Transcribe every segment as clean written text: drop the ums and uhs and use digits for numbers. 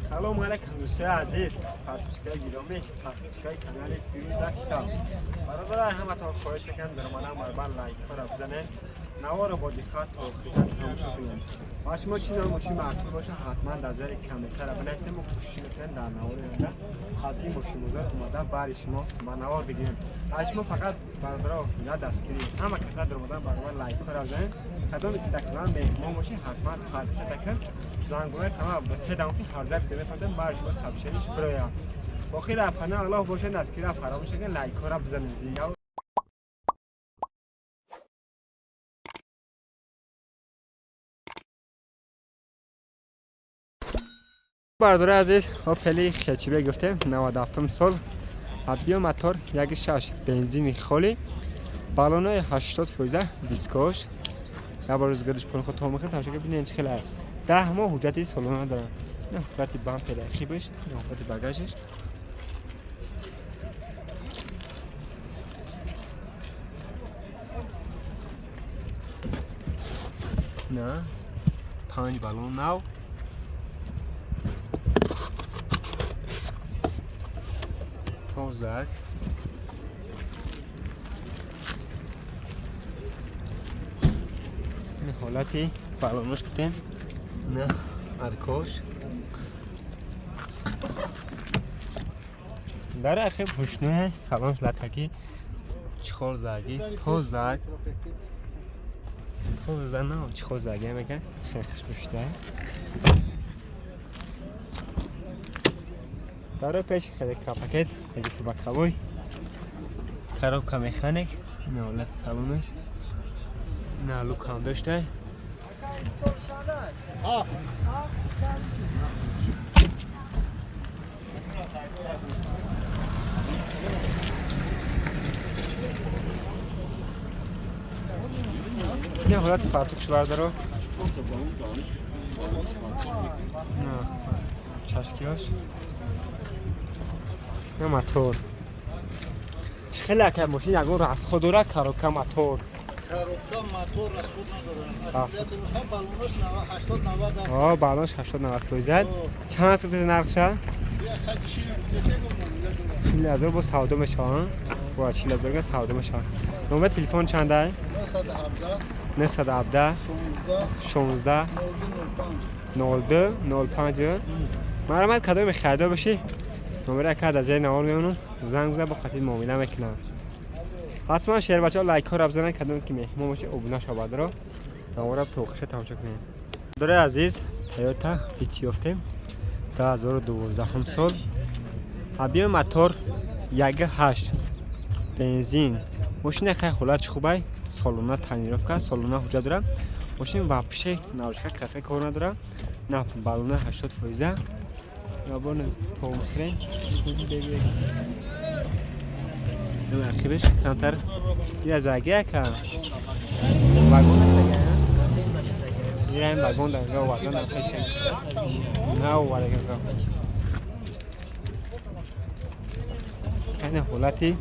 Салому алайкум, дӯстои азиз, подписчикои гиромӣ, подписчикои канали Фирӯз Аксал. Бародарай, ҳаматон хоҳиш мекунам, даромадан барбар лайкҳоро бизанед, наворо бо диққат то охириша тамошо кунед ва шумо чӣ навъ мошин маъқул боша, ҳатман дар зери комментария бинависед. Мо кӯшиш мекунем, дар навори оянда аз ин мошинбозор омада бари шумо ба навор бигирем. Аз шумо фақат, бародаро, я дастгирӣ. Ҳама каса даромадан баробар лайкҳоро бизанед. Кадоме ки дар канал меҳмон бошед, ҳатман подписаться кунед, зангулаи канал ба се дам ки ҳарза видео мепартем, бари шумо сообщение ш бирояд. Боқӣ дар паноҳ Аллоҳ бошед, дастгирӣ фаромӯш накунед, лайкҳоро бизанед. Зинда. Бардори азиз, Опели хэтчбек гуфтем, 97 сол, объём мотор 1,6, бензини холи, баллонои 80%, дискош як бор рӯзгардиш пон худ то мехӯрд. Тамошо бинед, чӣ хеле 10 моҳ ҳуҷҷати солона дорад. Ҳолати бампер хибиш, ҳолати багажиш. На панҷ баллон нав. Тозак. Ин ҳолати баллонош гуфтем, на аркош. Дар ақиб ҳушнӯе, салон латаки, чехол заги, тозак, тоза, на чехол заги мекан, чӣ хушрӯшида. Барои пеш электропакет, электробоковой, коробка механик. Ин ҳолати салонаш, ина люкам дошта. Ин ҳолати фартукш, бардаро, чашкиҳош, ина мотор. Чӣ хеле, ака, мошин ягон расход дорад? Коробка, мотор? Коробка, мотор расход надорад. Аккумулятор баллонаш 80 90 аст. О, баллонаш 80 90 фоизад. Чанд аст гуфтед нархша? 40 000 бо савдо мешавад. Бо 40 000 га савдо мешавад. Номер телефон чанда? 917 917 16 16 02 05. 02 05. Марҳамат, кадоме харидор бошӣ, номери ака дар ҷои навор мемонам, занг бизан, бо қатъи муомила мекунам. Ҳатман, шербачаҳо, лайкҳоро бизананд. Кадоме ки меҳмон боше, обуна шавадро, навора то охиша тамошо кунед. Дорои азиз, Тойота Витс ёфтем, 2012 сол, объём мотор 1,8, бензин. Мошина хай ҳолатш хубай, солона тонировка, солона ҳуҷҷат дорад. Мошин вообще навшка, краска кор надорад, на баллона 80%. Ябор то мехӯрем. Ақибиш камтар ира заги, ака, вагон ираем, вагон дар овардан, дар пеша на оварда. Ҳайна ҳолати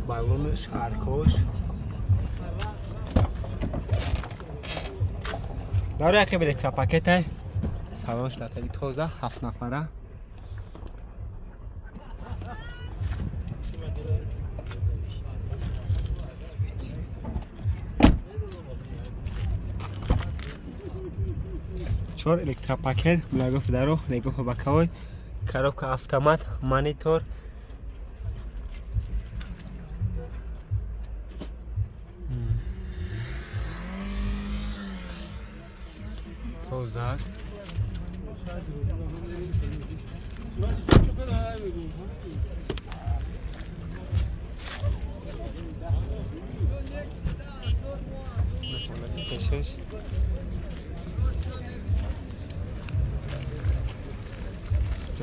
баллонаш, аркош. Дарои ақиб электропакетай, салонш латаги, тоза, ҳафт нафара. Чор электропакет, млагофи даро, негоҳи боковой, коробка автомат, монитор. Тозак. Пешаш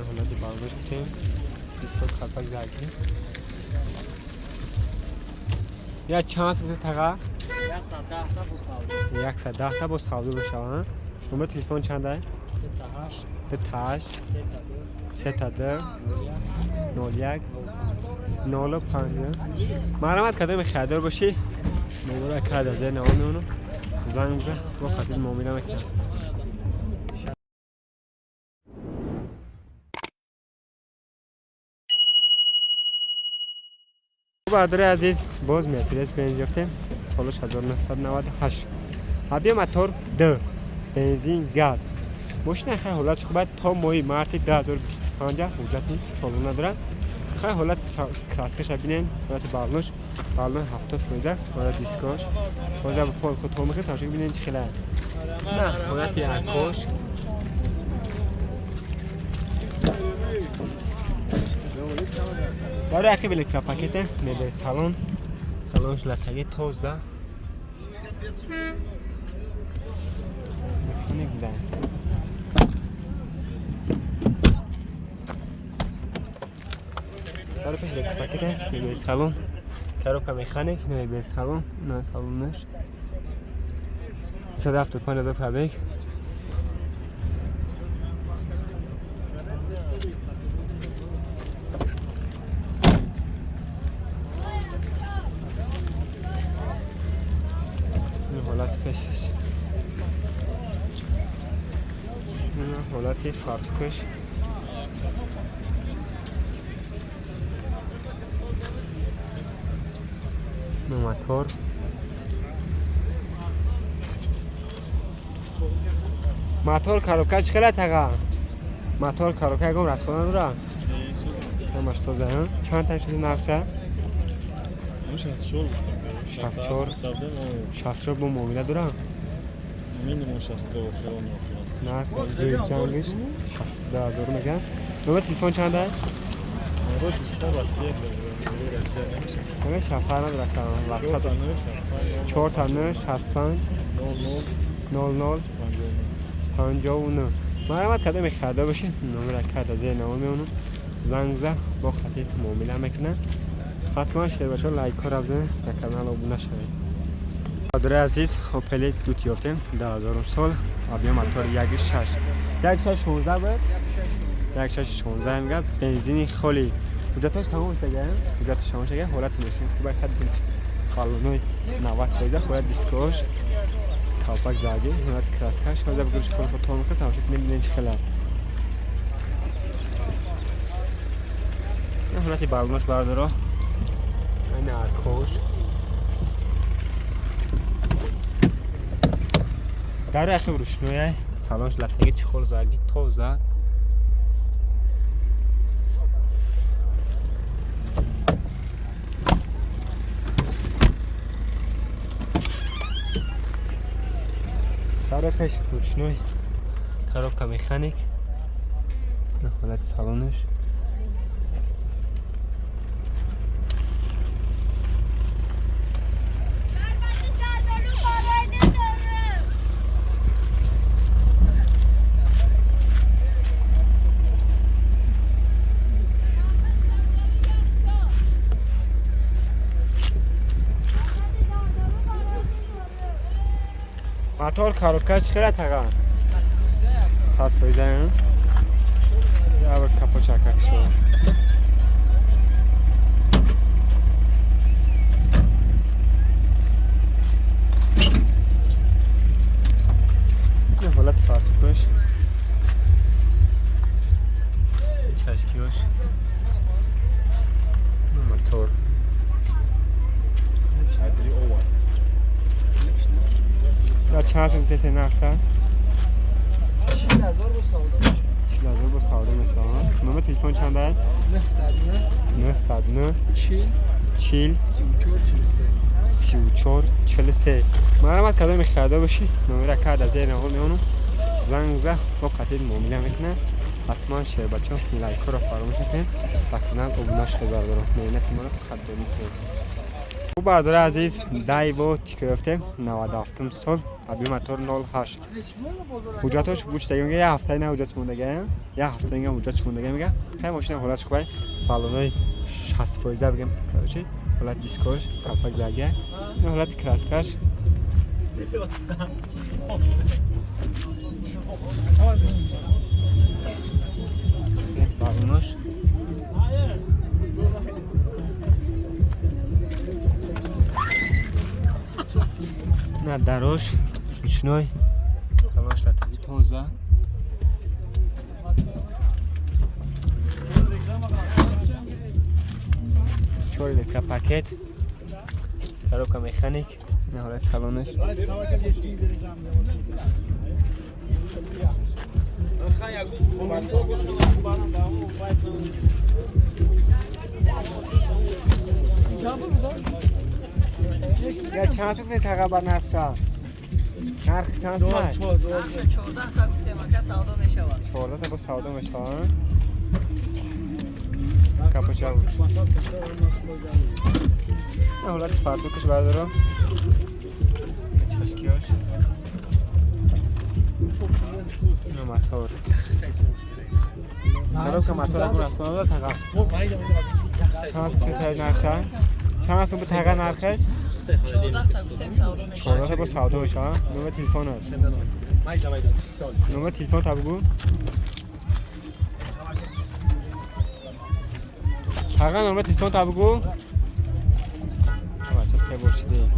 ҳолати балдош кутем, диско, калпак зарги. Я чанд сумта, таға? 110 та бо савдо мешаванд. Номер телефон чанда? 28 32 01 05. Марҳамат, кадоме харидор бошӣ, номеро кард аз навор мемонам, занг бизан, бо хатир муомила мекунам. Бародари азиз, боз Мерседес Бенз ёфтем, солаш 1998, объём мотор 2, бензин, газ. Мошина хай ҳолати хуб, то моҳи марти 2025 ҳуҷҷати солона дорад. Хай ҳолати краскаша бинен, ҳолати баллонш, баллон 70%, ҳолати дискош. Ҳозир ба пол худ то мехӯрем, тамошо бинен чӣ хела. На, ҳолати аркош. Дар яке электропакете, мебел салон, салонш латаги тоза. Механик буда. Дар пеш электропакете, мебел салон, коробка механик, мебел салон, на салонаш. 175 ҳазор пробег. Ҳолати пешаш, ҳолати фартукаш. Мотор. Мотор коробка чӣ хелат аға? Мотор коробка ягон расход надора? Ҳамаш соза. Чанд та шуди нақша? 64 гуфтам. 64. 64 бо муомила дора? Минимум 62 охирон охирон. Нарх ҷои ҷангиш 62 ҳазор меган. Номер телефон чанд аст? Номер телефон Россия дорад. Россия намешавад. Ҳамин шафар надорад. WhatsApp 4 9 65 00 00 59. Марҳамат, кадоме харидор бошед, номера карда зери наво меонам. Занг за бо хатит муомила мекунад. Ҳатман шербачо лайкҳоро бизанед, дар канал обуна шавед. Бародари азиз, Опел Дут ёфтем, 2000 сол, объём мотор 1.6. 1.6 16 буд? 1.6 16 мега, бензини холи. Ҳуҷҷаташ тамом шуда, ҳуҷҷаташ тамом шуда, ҳолати мошин хуб, хат баллонои 90%, ҳолат дискош, калпак заги, ҳолати краскаш, ҳозир бигӯш кор худ тон мекунад, тамошо кунед, бинед чӣ хела. Ҳолати баллонош бародаро, ин аркош. Дар яхи рӯшноя, салонш латаги чехол заги тоза. Дар пеш ручной, коробка механик, ҳолати салонаш. Мотор коробка чӣ хелат аға? 100%. Я капоча как шо. Ҳолати фартукаш, чашкиёш, мотор. Я чанд сум тесе нақша? 40 0 бо савдо мешавад. 40 000 бо савдо мешавад. Номер телефон чанд аст? 909 909 40 40 34 43. 34 43. Марҳамат, кадоме харидор бошӣ, номера карда зери наво меонам. Занг за бо қатил муомила мекунад. Ҳатман шербачо лайкҳоро фаромӯш накунед, ба канал обуна шавед бародарон. Меҳнати моро қадрдонӣ кунед. Хуб бародари азиз, Дайво Тико ёфтем, 97 сол, объём мотор 08. Ҳуҷҷатош гӯштаги мега, як ҳафтаи на ҳуҷҷат мондаги, як ҳафта инга ҳуҷҷат мондаги мега. Хай мошина ҳолатш хуб, баллонои 60% бигем, короче, ҳолат дискош, калпак заги, ин ҳолати краскаш. Баллонош. На дарош, ручной, салонш латаги тоза. 4 литра пакет, коробка механик. Ин ҳолати салонаш. Я чанд сум таға ба нархша? Нарх чанд сум? 14 та гуфтем, ака, савдо мешавад. 14 та бо савдо мешавад. Капуча. Ҳолати фартукаш, бардоро. Чашкиёш. Ина мотор. Коробка мотор аз расонада таға. Чанд сум тесаи нархша? Чанд сум таға нархаш? 14 та гуфтем, савдо мешавад. 14 та бо савдо мешавад. Номер телефонат. Номер телефон та бугу. Таға, номер телефон та бугу. Бача, се бор шиде.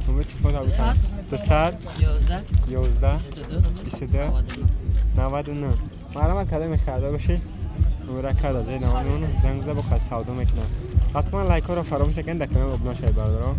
Номер телефон та бугу. 200 11 11 22 22 99. Марҳамат, кадоме харидор бошед, номера карда зери 99 занг зада, бо савдо мекунам. Ҳатман лайкҳоро фаромӯш накунед, дар канал обуна шавед, бародарон.